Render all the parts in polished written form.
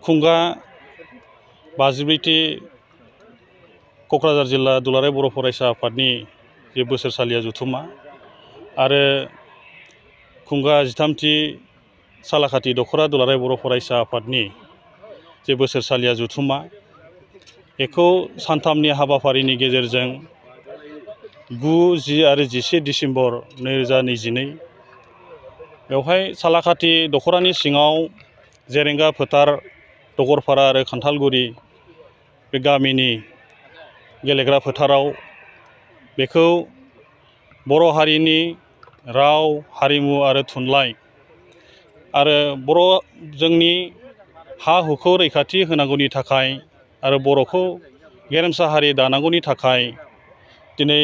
खुंगा 52थि क'क्राझार जिल्ला दुलाराय बर' फरायसा आफादनि जे बोसोरसालिया जथुम्मा आरो खुंगा 13थि सालाखाथि दख'रा दुलाराय बर' फरायसा आफादनि जे बोसोरसालिया जथुम्मा बेखौ सानथामनि हाबाफारिनि गेजेरजों 9, 10 आरो 11 डिसेम्बर 2022 बेवहाय सालाखाथि दख'रानि सिङाव जेरेंगा फोथार दगरपारा आरो खान्थालगुरि बे गामिनि गेलेग्रा फोथाराव बेखौ बर' हारिनि राव हारिमु आरो थुनलाइ आरो जोंनि हा हुखौ रैखाथि होनांगौनि थाखाय आरो बर'खौ गेरेमसा हारि दानांगौनि थाखाय दिनै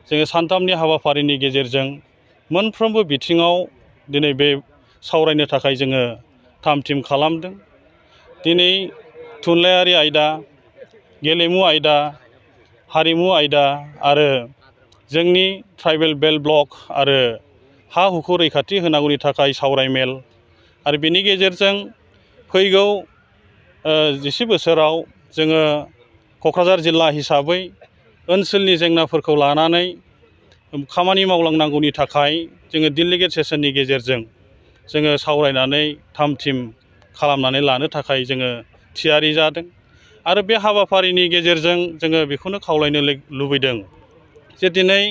जोङो सानथामनि हाबाफारिनि गेजेरजों मोनफ्रोमबो बिथिङाव दिनै बे सावरायनो थाखाय जोङो थाम थिम खालामदों। दिनै थुनलाइयारि आयदा, गेलेमु आयदा, हारिमु आयदा आरो जोंनि ट्राइबेल बेल्ट ब्लक आरो हा हुखौ रैखाथि होनांगौनि थाखाय सावरायमेल आरो बेनि गेजेरजों फैगौ 10 बोसोराव जोङो क'क्राझार जिल्ला हिसाबै ओनसोलनि जेंनाफोरखौ लानानै खामानि मावलांनांगौनि थाखाय जोङो डेलिगेट सेसननि गेजेरजों जोङो सावरायनानै थाम थिम खालामनानै लानो थाखाय जोङो थियारि जादों आरो बे हाबाफारिनि गेजेरजों जोङो बेखौनो खावलायनो लुबैदों जे दिनै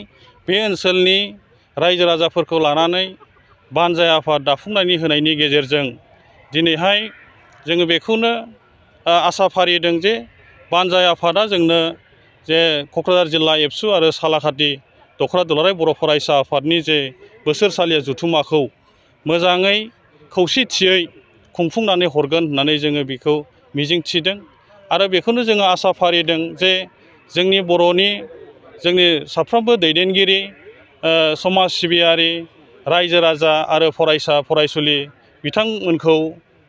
बे ओनसोलनि रायजो राजाफोरखौ लानानै बानजाय आफाद दाफुंनायनि होनायनि गेजेरजों दिनैहाय जोङो बेखौनो आसा फारिदों जे बानजाय आफादा जोंनो जे क'क्राझार जिल्ला एबसु आरो सालाखाथि दख'रा दुलाराय बर' फरायसा आफादनि जे बोसोरसालिया जथुम्माखौ मोजाङै खौसेथियै खुंफुंनानै हरगोन होननानै जोङो बेखौ मिजिंथिदों आरो बेखौनो जोङो आसा फारिदों जे जोंनि बर'नि जोंनि साफ्रोमबो दैदेनगिरि समाज सिबियारि रायजो राजा आरो फरायसा फरायसुलि बिथांमोनखौ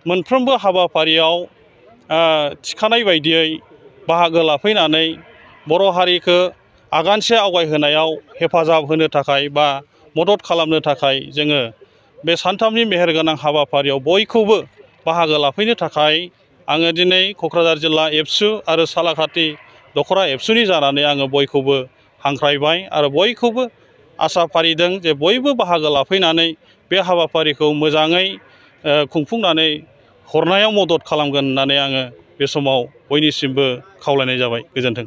मोनफ्रोमबो हाबाफारियाव थिखानाय बायदियै बाहागो लाफैनानै बर' हारिखौ आगानसे आवगायहोनायाव हेफाजाब होनो थाखाय बा मदद खालामनो थाखाय जोङो बे सानथामनि मेहेरगोनां हाबाफारियाव बयखौबो बाहागो लाफैनो थाखाय आङो दिनै क'क्राझार जिल्ला एबसु आरो सालाखाथि दख'रा एबसुनि जानानै आङो बयखौबो हांख्रायबाय आरो बयखौबो आसा फारिदों जे बयबो बाहागो लाफैनानै बे हाबाफारिखौ मोजाङै खुंफुंनानै हरनायाव मदद खालामगोन होननानै आङो बे समाव बयनिसिमबो खावलायनाय जाबाय। गोजोन्थों।